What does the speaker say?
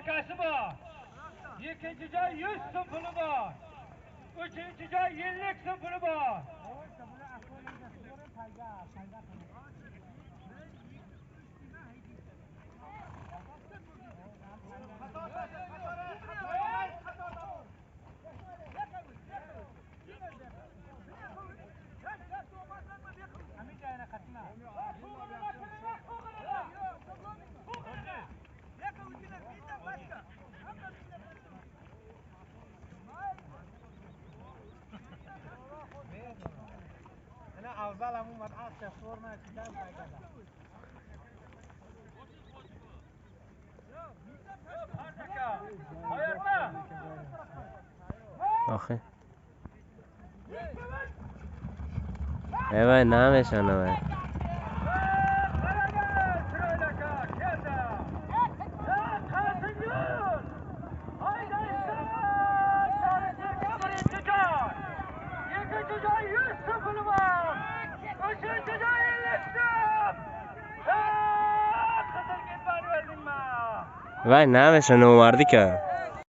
Erkasi bor. Ikkinchi joy 100 so'm puli bor. Uchinchi joy 50 so'm puli bor. آخه ای وای نمیشنه وای. وای نمیشنه اومردی که.